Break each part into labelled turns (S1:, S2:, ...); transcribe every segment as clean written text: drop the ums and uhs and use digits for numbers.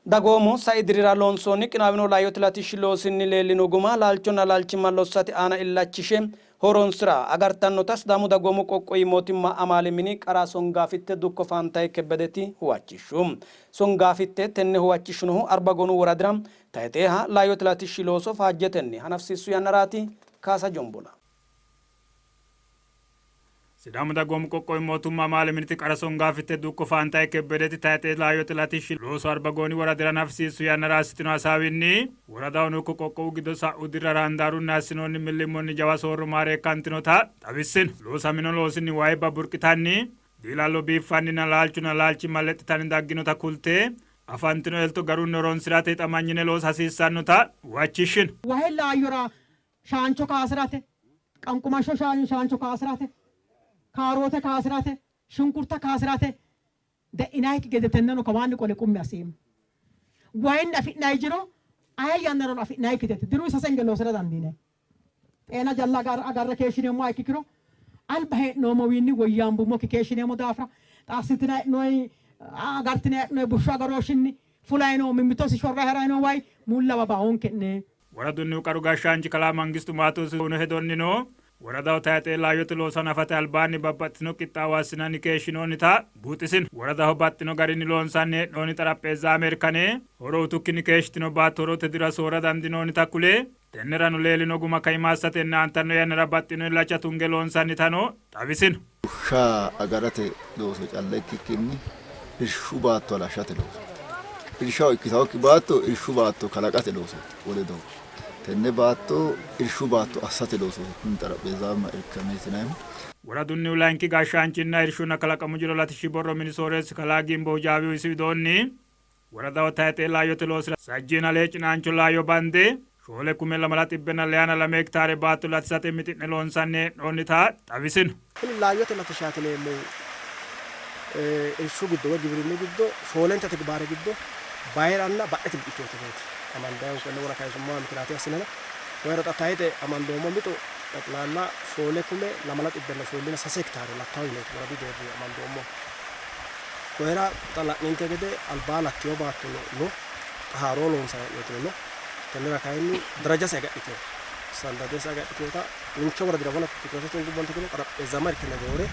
S1: Dagoomu sai dirira loonsoonni qinaawino laayyote latishshi loosinni leellino guma laalchonna laalchimma lossate aana illachishe horonsi'ra agartannota Sidaamu Dagoomu Qoqqowi Mootimma Amaale Mini Qara Songaafitte Dukko Faantaye Kebbedeti huwachishshu. Songaafitte tenne huwachishshinohu Arbagonu woradira tayxeeha laayyote latishshi looso faajjetenni hanafisiissu yannaraati. Kaasa Jombola.
S2: Sidaamu Dagoomu Qoqqowi Mootumma Amaale Miniti Qara Songaafitte Dukko Faantaye Kebbedeti tayxe laayyote latishshi looso Arbagooni woradira hanafisiissu yannara assitino hasaawinni, woradahono ikko qoqqowu giddo sa'u dirrara handaarunni assinoonni millimmonni jawa soorro maareekkantinota xawissino. Loosamino loosinni waayibba burqitanni, diilallo biiffanninna laalchunna laalchimma lexxitanni dagginota kulte, afantino elto garunni horonsi'rate hixamanyine loosa hasiissannota huwachishshino.
S3: Wahe laayyora shaancho kaasi'rate, qanqumashsho shaancho kaasi'rate, kaaroote kaasi'rate, shunkurta kaasi'rate de'inayikki gede tenneno kawaanni qole qummi asseemmo. Wayinni afi'nanni jiro aye yannarano afi'nannikkiteti. Diru sase hinge loosi'ra dandiinanni. Xeena jalla agarre keeshshineemmoha ikkikiro alba hee'noommowiinni woyyaambummokki keeshshineemmo daafira xa assitinanni hee'noonni agartinanni hee'noonni bushshu agarooshshinni fulayi noo mimmitosi shorrayi harayi noo wayi mullawa baoonke'ne.
S2: Woradunnihu qaru gashshaanchi kalaa Mangistu Maatoosi uyino hedonnino, woradaho tayxe laayyote looso hanafate albaanni babbaxxitino qixxaawo assinanni keeshshinoonnita buuxisino. Woradaho baxxino garinni loonsanni hee'noonni xarapheezzaame irkane horo utukkinni keeshshitino baatto horote dira soorra dandinoonnita kule, tennerano leellino guma kaima assatenni aantanno yannara baxxino illacha tunge loonsannitano xawisino.
S4: Bushsha agarate looso calla ikkikkinni irshu baatto halashshate loosooti. Irshaho ikkitannokki baatto irshu baatto kalaqate loosooti. Wole doogo tenne baatto irshu baatto assate loosooti kuni xarapheezaamma irkameeti yinannihu.
S2: Woradunnihu layinki gashshaanchinna Irshunna Kalaqamu Jiro Latishshi Borro Mini Sooreessi Kalaa Gimbohu Jaawihu isi widoonni, Woradaho tayxe laayyote loosira sajjiina lee cinaancho laayyo bande shoole kume lamala xibbenna leyana lame hektaare baatto latisate mixi'ne loonsanni hee'noonnita xawisino.
S5: Kuni laayyote latishshaati yineemmohu irshu giddo woy giwirinnu giddo shoolente tegibaare giddo bayiranna badhete buichooti yineeti amandannihu. Konne wona kayinsummoha mikinaate assinana koyiro xa tayixe amandoommo mixo xeqlaalla shoole kume lamala xibbenna shoolina sase hektaare lattawo yineeti woradu deerrinni amandoommohu. Koyira xa la'ninte gede albaa lattino baattono no, xa haaroo loonsanni hee'noonnitino no. Tennera kayinni darajase agadhitinota, istaandardese agadhitinota ninke woradira wona tukurete tungummonte gede xarapheezzamma irkine roore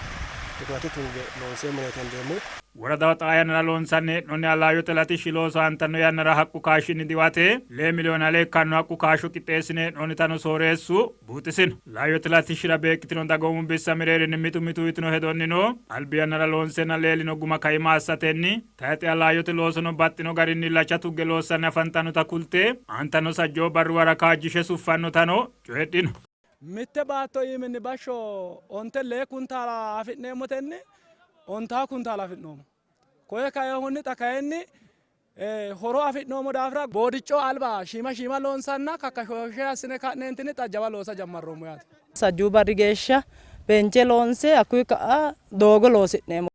S5: tukurete tunge loonseemmo yineeti hendeemmohu.
S2: Woradaho xaa yannara loonsanni hee'noonni Alaayote latishshi looso aantanno yannara haqqu kaashshinni diwate lee miliyoone ale ikkanno haqqu kaashsho qixxeessine hee'noonnitano sooreessu buuxisino. Laayyote latishshira beeqqitino dagoomu bissa mereerinni mitu mitu uyitino hedonnino albi yannara loonseenna leellino guma kaima assatenni tayxeha laayyote loosono baxxino garinni illacha tugge loossanni afantannota kulte aantanno sajjoo barruwara kaajjishshe suffannotano coyidhino.
S6: Mitte baatto iiminni bashsho onte lee kuntaala afi'neemmotenni ontaa kuntaala afi'noommo. Koye kainohunni xa kayinni horo afi'noommo daafira boodicco alba shiima shiima loonsanna kakkashooshshe assine ka'neentinni xa jawa loosa jammarroommo yaate.
S7: Sajjuu barri geeshsha bence loonse hakkuyi ka'a doogo loosi'neemmo.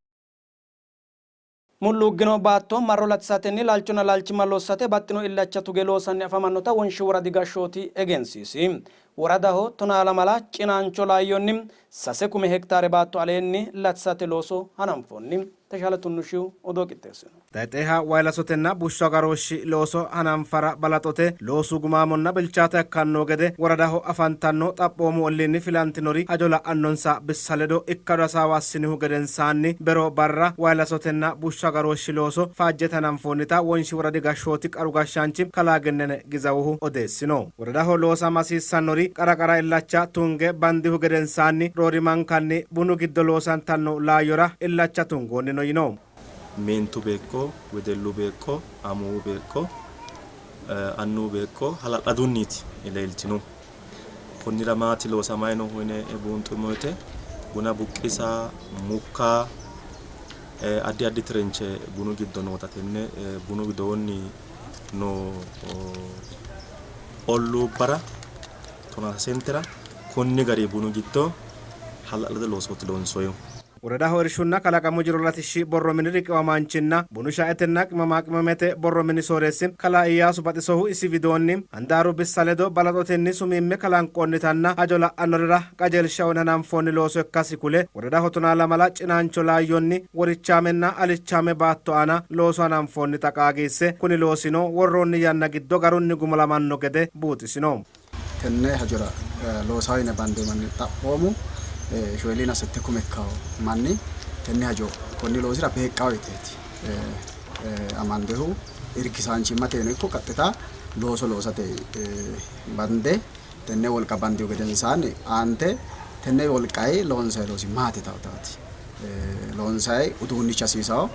S1: Mulluuggino baatto marro latisatenni laalchonna laalchimma lossate baxxino illacha tuge loosanni afamannota Wonshi woradi gashshooti egensiisi. Woradaho tonaa lamala cinaancho laayyonni sase kume hektaare baatto aleenni latisate looso hananfoonni. Teshaale Tunnushihu odoo qixxeessino.
S8: Tayxeha way lasotenna bushshu agarooshshi looso hananfara balaxote loosu gumaamonna bilchaata ikkanno gede woradaho afantanno xaphoomu olliinni filantinori hajo la'annonsa bissa ledo ikkado hasaawa assinihu gedensaanni bero barra way lasotenna bushshu agarooshshi looso faajjete hananfoonnita Wonshi woradi gashshooti qaru gashshaanchi kalaa Gennene Gizawuhu odeessino. Woradaho loosama hasiissannori qara qara illacha tunge bandihu gedensaanni roorimankanni bunu giddo loosantanno laayyora illacha tungoonnino yino.
S9: Meentu beeqqo, wedellu beeqqo, amuwu beeqqo, annuwu beeqqo hala'ladunniiti leeltinohu. Konnira maati loosamay noohu yine buunxummo woyte buna buqqisa, mukka, addi addi tirenche bunu giddo noota tenne bunu widoonni noo olluubbara tonaa sasentera konni gari bunu giddo hala'lado loosooti loonsoyihu.
S8: Woradaho Irshunna Kalaqamu Jiro Latishshi Borro Mini riqiwamaanchinna Bunu Shaetenna Qimamaaqimamete Borro Mini Sooreessi Kalaa Iyyaasu Baxisohu isi widoonni, handaaru bissa ledo balaxotenni sumiimme kalanqoonnitanna hajo la'annorira qajeelsha uyne hananfoonni looso ikkasi kule, woradaho tonaa lamala cinaancho laayyonni worichaamenna alichaame baatto aana looso hananfoonnita qaagiisse, kuni loosino worroonni yanna giddo garunni gumulamanno gede buuxisino.
S10: Tenne hajora loosawo yine bandoonni manni xaphoomu shoyiliina sette kume ikkawo manni tenne hajo konni loosira beeqqawo yiteeti amandohu. Irkisaanchimmateno ikko qaxxita looso loosate bande tenne wolqa bandihu gedensaanni aante tenne wolqayi loonsayi loosi maati yitawootaati. Loonsayi uduunnichi hasiisawo.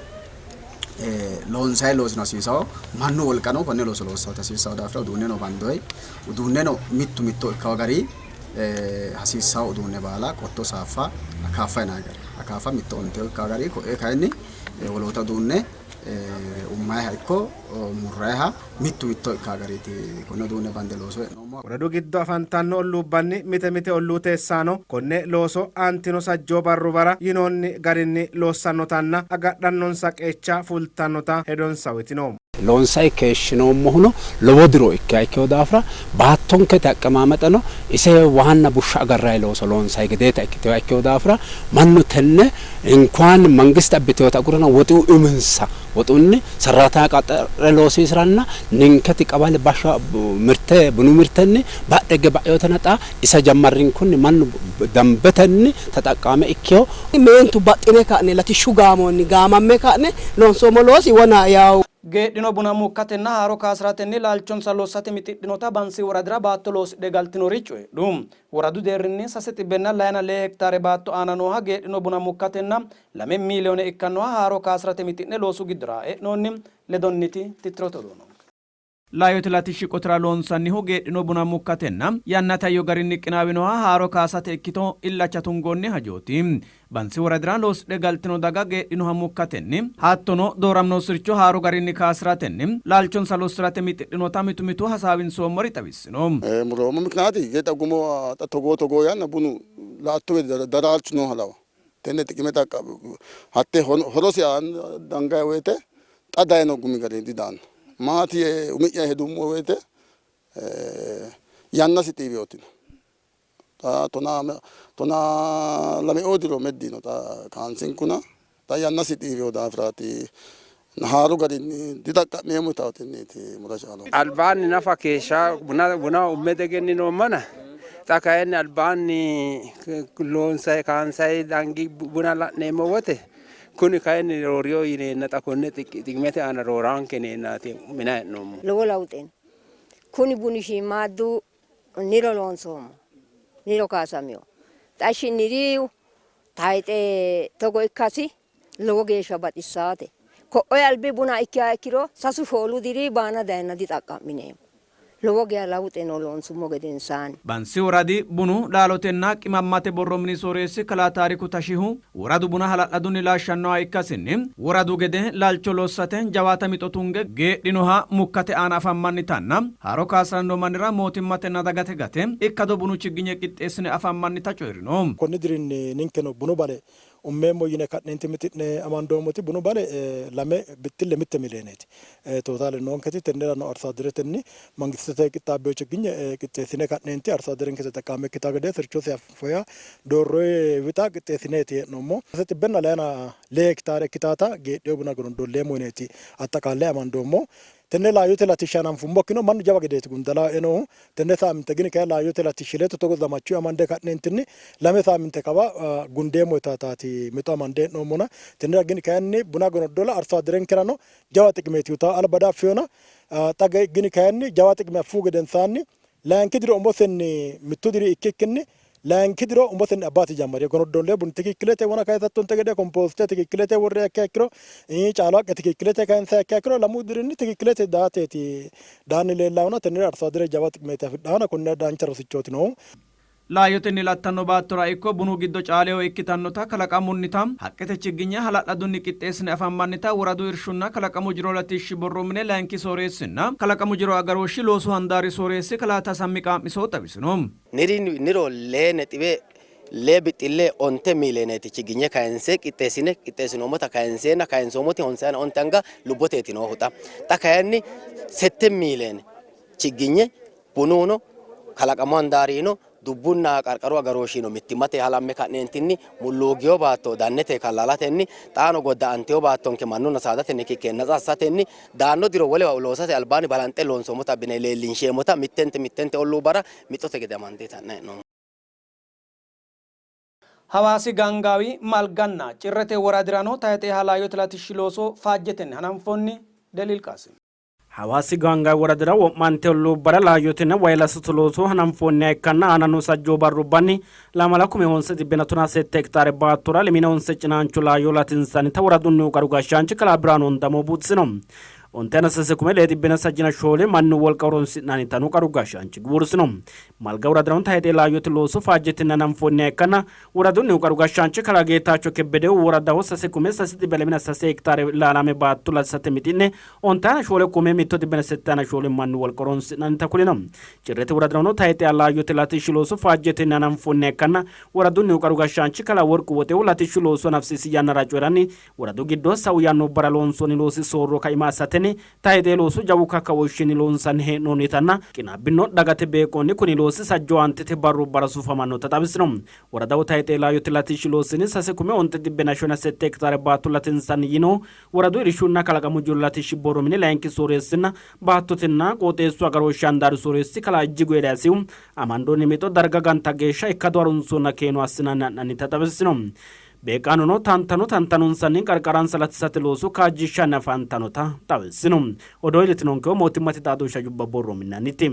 S10: Loonsayi loosino hasiisawo, mannu wolqano konne looso loossawoti hasiissawo daafira uduunneno bandoyi, uduunneno mittu mitto ikkawo gari hasiissawo uduunne baala qotto, saaffa, akaaffa yinayi gari akaaffa mitto ontewo ikkawo gari ko'ee kayinni woloota uduunne ummayiha ikko murrayiha mittu mitto ikkawo gariiti konne uduunne bande looso e'noommo.
S8: Woradu giddo afantanno olluubbanni mite mite olluu teessaano konne looso aantino sajjoo barrubara yinoonni garinni loossannotanna agadhannonsa qeecha fultannota hedonsa uytino.
S11: Loonsanni keeshshinoommohuno lowo diro ikkiha ikkino daafira baattonkete aqqemaamaxeno ise waanna bushsha agarranni looso loonsanni gedeeta ikkitinoha ikkino daafira mannu tenne inkuwaanni mangiste abbitinota agurina woxu uminsa Woxunni sarraatanya qaxxare loosiisi'ranna ninketi qawale bashsho mirte bunu mirtenni badhe higge ba'inotena xa isa jammarrinkunni mannu dambetenni taxaqqaame ikkino.
S12: Meentu baxxine ka'ne latishshu gaamonni gaamamme ka'ne loonsoommo loosi wona yawo.
S1: Geedhino buna muukkatenna haaro kaasi'ratenni laalchonsa lossate mixidhinota Bansi woradira baatto loosidhe galtinori coyidhu. Woradu deerrinni sase xibbenna layina lee hektaare baatto aana nooha geedhino buna muukkatenna Lame miiliyoone ikkannoha haaro kaasi'rate mixi'ne loosu giddora e'noonni. Ledonniti tittirote odoo noonke. Laayyote latishshi qotira loonsannihu geedhino buna mukkatenna yannate hayyo garinni qinaawinoha haaro kaasate ikkito illacha tungoonni hajooti. Bansi woradira loosidhe galtino daga geedhinoha mukkatenni hattono dooramino sircho haaru garinni kaasi'ratenni laalchonsa lossi'rate mixidhinota mitu mitu hasaawinsoommori xawissino.
S13: Muroommo mikinaati ge xa gumo xa togoo togoo yanna bunu la''atto gede daraarchu nooha lawa. Tenne xiqime hatte horose dangayi woyte xa dayino gumi garinni didaanno. Maati yee umi'ya hedummo woyte yannasi xiiwewotino. Xa tonaa lameoo diro meddi yino xa kaansinkuna xa yannasi xiiwewo daafiraati haaru garinni dixaqqa'meemmo yitawotenniiti mura caalo.
S14: Albaanni nafa keeshsha buna umme diegenninoommana xa kayinni albaanni loonsayi kaansayi dangi buna la'neemmo wote kuni kayinni rooriyo yineenna xa konne xiqimete aana rooraanke yineennaati minanni hee'noommohu.
S15: Lowo lawuxe no. Kuni buni shiimmaaddu niro loonsoommo. Niro kaasamino. Xa ishinniri tayixe togo ikkasi lowo geeshsha baxissaate. Ko'oye albi buna ikkiha ikkiro sasu shoolu diri baana dayenna dixaqqa'mineemmo. Lowo geya lawuxe no loonsummo gedensaanni.
S1: Bansi woradi bunu, laalotenna qimammate borro mini sooreessi kalaa Taariku Tashihu, woradu buna hala'ladunni laashshannoha ikkasinni woradu gede laalcho lossate jawaata mixo tunge geedhinoha mukkate aana afammannitanna haaro kaasi'ranno mannira mootimmatenna dagate gate ikkado bunu chigginye qixxeessine afammannita coyi'rino.
S16: Konni dirinni ninkeno bunu bale ummeemmo yine ka'neenti mixi'ne amandoommoti bunu bale lame bixxille mitte miliyeeneeti tootaale noonketi. Tennerano Arsoadderetenni mangistete qixxaabbino chigginye qixxeessine ka'neenti Arsoadderenke teteqqaame ikkitanno gede sirchose foya doorroyi wixa qixxeessineeti hee'noommo. Sase xibbenna layina lee hekitaare ikkitaata geedhino buna gondolleemmo yineeti axxaqaalle amandoommo. Tenne laayyote latishsha hananfummokkino mannu jawa gedeeti gundala e'e noohu. Tenne saaminte gini kayi laayyote latishshi ledo togo zamachu amande ka'neentinni lame saaminte kawa gundeemmo yitaataati mixo amande hee'noommona. Tennera gini kayinni buna gonoddola arsoadderenkerano jawa xiqimeeti uyitawo. Alba diaffiyona xa gini kayinni jawa xiqime affuhu gedensaanni Layinki diro umosenni mittu diri ikkikkinni layinki diro umosenni abbate jammari. Gonoddonle buni tikikkilete wona kayisattonte gede komposte tikikkilete worriha ikkiha ikkiro, caalu haqqe tikikkilete kayinsiha ikkiha ikkiro lamu dirinni tikikkilete daateeti daanni leellahuna tennera arsoadere jawa xiqimeeti afidhahuna konnira dancha rosichooti noohu.
S1: Laayyotenni lattanno baattora ikko bunu giddo caaleho ikkitannota kalaqamunnita haqqete chigginye hala'ladunni qixxeessine afammannita woradu irshunna kalaqamu jiro latishshi borro mine layinki sooreessinna kalaqamu jiro agarooshshi loosu handaari sooreessi kalaa Tasammi Qaa'miso xawisino.
S17: Niri niro lee nexibe Lee bixxille onte miileeneeti chiginye kayinse qixxeessine qixxeessinoommota kayinseenna kayinsoommoti honsayina onte anga lubboteeti noohu xa. Xa kayinni sette miileene chigginye bununo kalaqamu handaarino dubbunna qarqaru agarooshshino mittimmate halamme ka'neentinni mulluuggino baatto dannete kallalatenni xaano godda'antino baattonke mannunna saadate nikikke natsa assatenni daanno diro wolewa loosate albaanni balanxe loonsoommota abbine leellinsheemmota mittente mittente olluubbara mixote gede amandeeti ha'nanni hee'noommo.
S1: Hawaasi Gaangaawi Malganna Cirrete woradirano tayxeha laayyote latishshi looso faajjetenni hananfoonni Deliil Qaasim.
S8: Hawaasi Gaangaawi woradira wo'mante olluubbara laayyotenna wayi lassote looso hananfoonniha ikkanna aananno sajjoo barrubbanni 29 hektaare baattora lemina honse cinaancho laayyo latinsannita woradunnihu qaru gashshaanchi kalaa Birhaanu Hundamo buuxisino. Ontena sase kume lee xibbena sajjina shoole mannu wolqa horonsi'nannitano qaru gashshaanchi guwursino. Malga woradirano tayxe laayyote looso faajjetenni hananfoonniha ikkanna woradunnihu qaru gashshaanchi kalaa Geetaacho Kebbedehu woradaho sase kume sase xibbe lemina sase hektaare ilaalame baatto latisate mixi'ne ontayina shoole kume mitto xibbena settayina shoole mannu wolqa horonsi'nannita kulino. Cirrete woradirano tayxeha laayyote latishshi looso faajjetenni hananfoonniha ikkanna woradunnihu qaru gashshaanchi kalaa Worqu Woxehu latishshu looso hanafisiisi yannara coyi'ranni woradu giddo sa'u yannubbara loonsoonni loosi soorro kaima assatenni tayxe loosu jawu kakkaooshshinni loonsanni hee'noonnitanna qinaabbino dagate beeqqonni kuni loosi sajjoo aantete barrubbara sufamannota xawisino. Woradaho tayxe laayyote latishshi loosinni sase kume onte xibbena shoyina sette hektaare baatto latinsanni yiinohu woradu irshunna kalaqamu jiro latishshi borro mini layinki sooreessinna baattotenna qooxeessu agarooshshi handaari sooreessi kalaa Ijjigu Eeliyaasihu amandoonni mixo darga ganta geeshsha ikkado harunsonna keeno assinanni ha'nannita xawisino. Beeqqaanono tantano tantanonsanni qarqaransa latisate looso kaajjishshanni afantanota xawissino. Odoo iillitinonkehu mootimmate xaadooshshi hajubba borro minnanniti.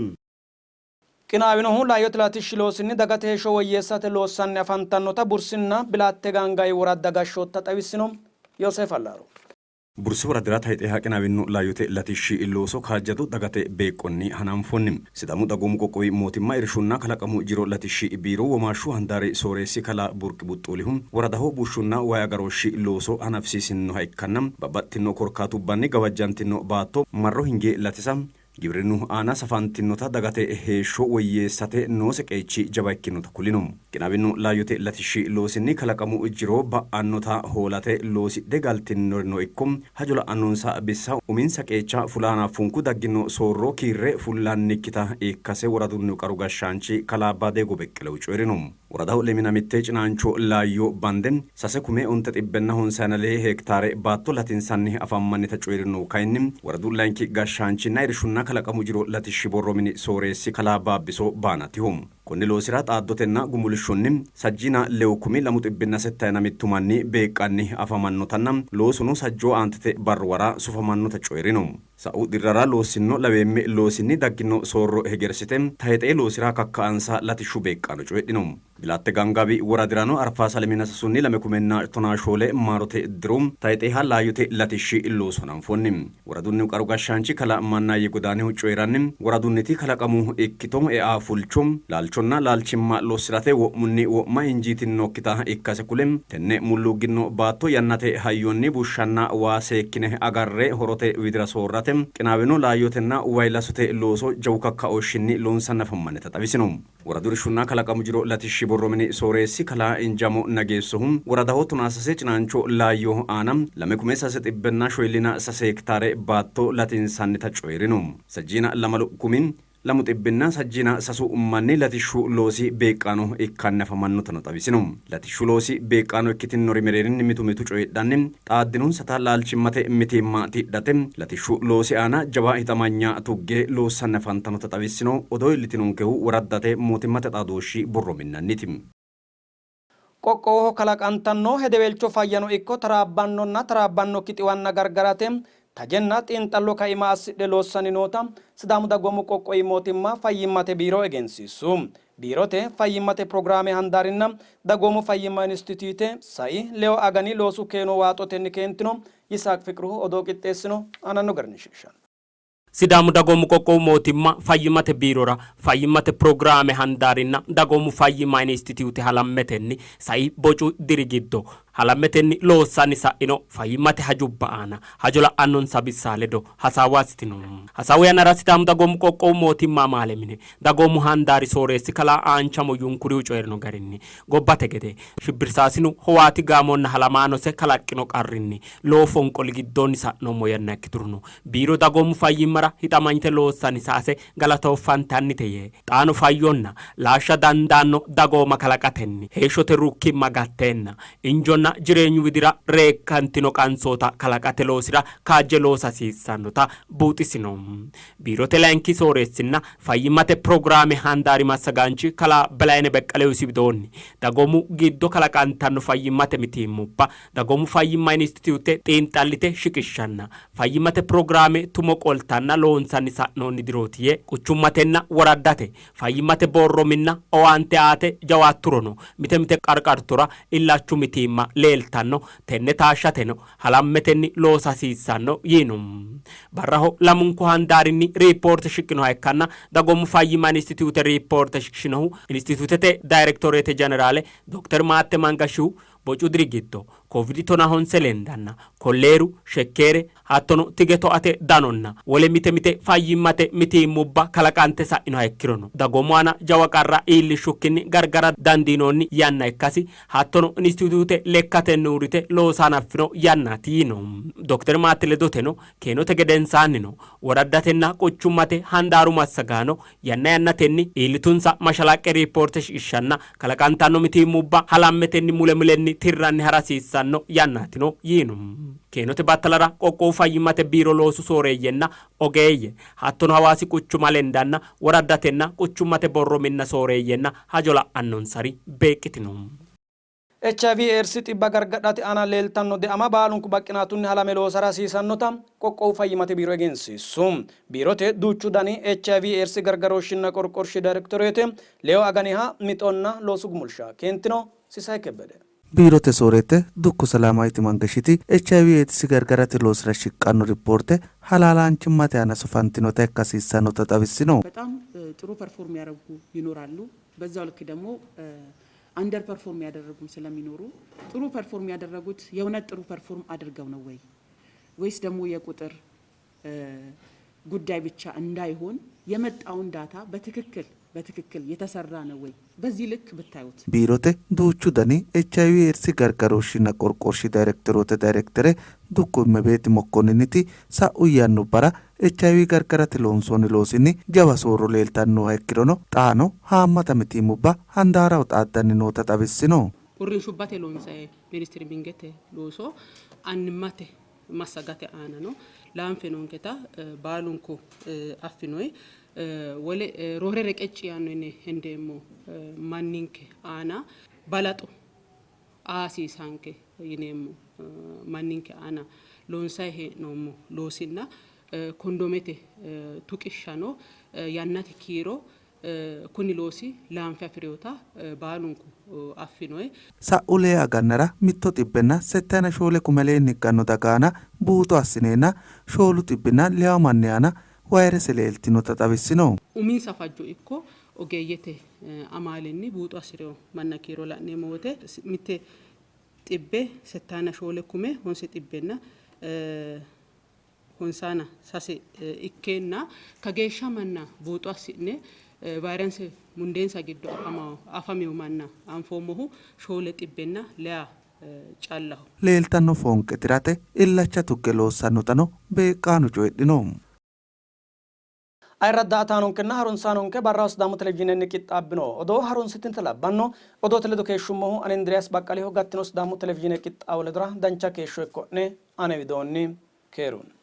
S1: Qinaawinohu laayyote latishshi loosinni dagate heeshsho woyyeessate loossanni afantannota Bursinna Bilaatte Gaangayi woradda gashshootta xawissino. Yooseef Allaaro.
S18: Bursi woradira tayxeha qinaawino laayyote latishshi looso kaajjado dagate beeqqonni hananfoonni. Sidaamu Dagoomu Qoqqowi Mootimma Irshunna Kalaqamu Jiro Latishshi Biiro Womaashshu Handaari Sooreessi Kalaa Burqi Buxxuulihu woradaho bushshunna waay agarooshshi looso hanafisiisinnoha ikkanna babbaxxitino korkaatubbanni gawajjantino baatto marro hinge latisa Gibrinnu aana safantinota dagate heeshsho woyyeessate noose qeechi jawa ikkinota kulino. Qinaawino laayyote latishshi loosinni kalaqamu jiro ba'annota hoolate loosidhe galtinorino ikko hajo la'annonsa bissa uminsa qeecha fula hanaffunku daggino soorro kiirre fullannikkita ikkase woradunnihu qaru gashshaanchi kalaa Baadeego Beqqelehu coyi'rino. Woradaho lemina mitte cinaancho laayyo bande sase kume onte xibbenna honsayina lee hektaare baatto latinsanni afammannita coyi'rinohu kayinni woradu layinki gashshaanchinna irshunna kalaqamu jiro latishshi borro mini sooreessi kalaa Baabbiso Baanatiho. Konni loosira xaaddotenna gumulshunni sajjiina lewu kumi lamu xibbinna settayina mittu manni beeqqanni afamannotanna loosuno sajjoo aantete barruwara sufamannota coyi'rino. Sa'u dirrara loossinno laweemme loosinni daggino soorro hegersite tayxee loosira kakka''ansa latishshu beeqqaano coyidhino. Bilaatte Gaangaawi woradirano Arfaasa lemina sasunni lame kumenna tonaa shoole maarote diro tayxeeha laayyote latishshi looso hananfoonni. Woradunnihu qaru gashshaanchi kalaa Mannaayye Godaanihu coyi'ranni, woradunniti kalaqamu ikkito ea fulcho, laalchonna laalchimma lossi'rate wo'munni wo'ma injiitinnokkita ikkase kule, Tenne mulluuggino baatto yannate hayyonni bushshanna waa seekkine agarre horote widira soorrate qinaawino laayyotenna way lasote looso jawu kakkaooshshinni loonsanni afammannita xawisino. Woradu Irshunna Kalaqamu Jiro Latishshi Borro Mini Sooreessi Kalaa Injamo Nageessohu, woradaho tonaasase cinaancho laayyo aana lame kume sase xibbenna shoyillina sase hektaare baatto latinsannita coyi'rino. Sajjiina lamalu kumi Lamu xibbinna sajjiina sasu manni latishshu loosi beeqqaano ikkanni afamannotano xawisino. Latishshu loosi beeqqaano ikkitinnori mereerinni mitu mitu coyidhanni, xaaddinonsata laalchimmate mitiimma tidhate latishshu loosi aana jawa hixamanya tugge loossanni afantannota xawissino. Odoo iillitinonkehu woraddate mootimmate xaadooshshi borro minnanniti.
S1: Qoqqowoho kalaqantanno hedeweelcho fayyano ikko taraabbannonna taraabbannokki xiwanna gargarate tajenna xiinxallo kaima assidhe loossanni noota Sidaamu Dagoomu Qoqqowi Mootimma Fayyimmate Biiro egensiissu. Biirote fayyimmate pirogiraame handaarinna dagoomu fayyimma inistitiyute sai lewu agani loosu keeno waaxotenni keentino. Yisaaq Fiqruhu odoo qixxeessino, aananno garinni shiqishanno.
S19: Sidaamu Dagoomu Qoqqowu Mootimma Fayyimmate Biirora Fayyimmate Pirogiraame handaarinna Dagoomu Fayyimma Inistitiyute halammetenni sai bocu diri giddo halammetenni loossanni sa'ino fayyimmate hajubba aana hajo la'annonsa bissa ledo hasaawa assitino. Hasaawu yannara Sidaamu Dagoomu Qoqqowu Mootimma Amaale Mine Dagoomu Handaari Sooreessi Kalaa Aanchamo Yunkurihu coyi'rino garinni, gobbate gede shibbirsaasinu Howaati gaamonna halamaanose kalaqqino qarrinni lowo fonqoli giddoonni sa'noommo yanna ikkiturono biiro dagoomu fayyimmara hixamanyite loossanni sa''ase galatoffantannite yee, xaano fayyonna laashsha dandaanno dagooma kalaqatenni heeshshote ruukkimma gatteenna injonna jireenyu widira reekkantino qansoota kalaqate loosira kaajje loosa hasiissannota buuxisino. Biirote layinki sooreessinna fayyimmate pirogiraame handaari massagaanchi kalaa Belayne Beqqelehu isi widoonni, dagoomu giddo kalaqantanno fayyimmate mitiimmubba dagoomu fayyimma inistituute xiinxallite shiqishshanna fayyimmate pirogiraame tumo qoltanna loonsanni sa'noonni dirooti yee, quchummatenna woraddate fayyimmate borro minna owaante aate jawaatturono mite mite qarqartora illachu mitiimma leeltanno, tenne taashshateno halammetenni loosa hasiissanno yiino. Barraho lamunku handaarinni riippoorte shiqqinoha ikkanna dagoomu fayyimma inistituute riippoorte shiqishinohu inistituutete dayirektoreete jeneraale Dokter Maatte Mangashihu Bocu diri giddo Covid tonahonse lendanna kolleeru, shekkeere, hattono tige toate danonna wole mite mite fayyimmate mitiimmubba kalaqante sa'inoha ikkirono dagoomu aana jawa qarra iillishshukkinni gargara dandiinoonni yanna ikkasi hattono inistituute lekkatenni uurrite loosa hanaffino yannaati yiino. Dokter Maatte ledoteno keenote gedensaannino woraddatenna quchummate handaaru massagaano yanna yannatenni iillitunsa mashalaqqe riippoorte shiqishshanna kalaqantanno mitiimmubba halammetenni mule mulenni tirranni hara hasiissanno yannaatino yiino. Keenote battalara qoqqowu fayyimmate biiro loosu sooreeyyenna ogeeyye hattono Hawaasi quchuma lendanna woraddatenna quchummate borro minna sooreeyyenna hajo la'annonsari beeqqitino.
S1: HIV Eedsi xibba gargadhate aana leeltanno deama baalunku baqqinaatunni halame loosara hasiisannota Qoqqowu Fayyimmate Biiro egensiissu. Biirote duuchu dani HIV Eedsi gargarooshshinna qorqorshi dayrektoreete leewu aganiha mixonna loosu gumulsha keentino. Sisay Kebbede.
S8: Biirote sooreette Dukko Selaamaayiti Mangashiti HIV Eedsi gargarate loosira shiqqanno rippoorte halaalaanchimmate aana sufantinota ikka hasiissannota xawissino.
S20: በጣም ጥሩ ፐርፎርም ያደረጉ ይኖራሉ። በዛው ልክ ደግሞ አንደር ፐርፎርም ያደረጉም ስለሚኖሩ ጥሩ ፐርፎርም ያደረጉት የእውነት ጥሩ ፐርፎርም አድርገው ነው ወይ ወይስ ደግሞ የቁጥር ጉዳይ ብቻ እንዳይሆን የመጣውን ዳታ በትክክል በትክክል የተሰራ ነው ወይ በዚህ ልክ ብታዩት።
S8: Biirote duuchu dani HIV Eedsi gargarooshshinna qorqorshi dayrekiteroote dayirektere Dukko Immebeeti Mokkonniniti sa'u yannubbara HIV gargarate loonsoonni loosinni jawa soorro leeltanni nooha ikkirono xaano haammata mitiimmubba handaaraho xaaddanni noota xawissino.
S20: Uurrinshubbate loonsanni ministirimingete looso annimmate massagate aanano laanfe noonketa baalunku affinoyi. Wole roore reqecci yaanno yine hendeemmo manninke aana balaxo aa hasiisaanke yineemmo manninke aana loonsanni hee'noommo loosinna kondomete tuqishshano yannate kiiro kuni loosi laanfe afi'rinota baalunku affinoe.
S8: Sa'u lee agannara mitto xibbenna settayina shoole kume aleenni higganno daga aana buuxo assineenna shoolu xibbinna leewu manni aana vayirese leeltinota xawissino.
S20: Uminsa fajjo ikko ogeeyyete amaalenni buuxo assi'rino manna kiiro la'neemmo wote mitte xibbe settayina shoole kume honse xibbenna honsaana sase ikkeenna kageeshsha manna buuxo assi'ne vayirense mundeensa giddo afamino manna anfoommohu shoole xibbenna leya callaho.
S8: Leeltanno foonqe tirate illacha tugge loossannotano beeqqaano coyidhino.
S1: Ayirradda daa''ataanonkenna harunsaanonke barraho Sidaamu Televizhiinenni qixxaabbino odoo harunsitinita labbanno. Odoote ledo keeshshummohu ani Indiriyaas Baqqaliho. Gattino Sidaamu Televizhiine qixxaawo ledora dancha keeshsho ikko'ne. Ane widoonni keerunni.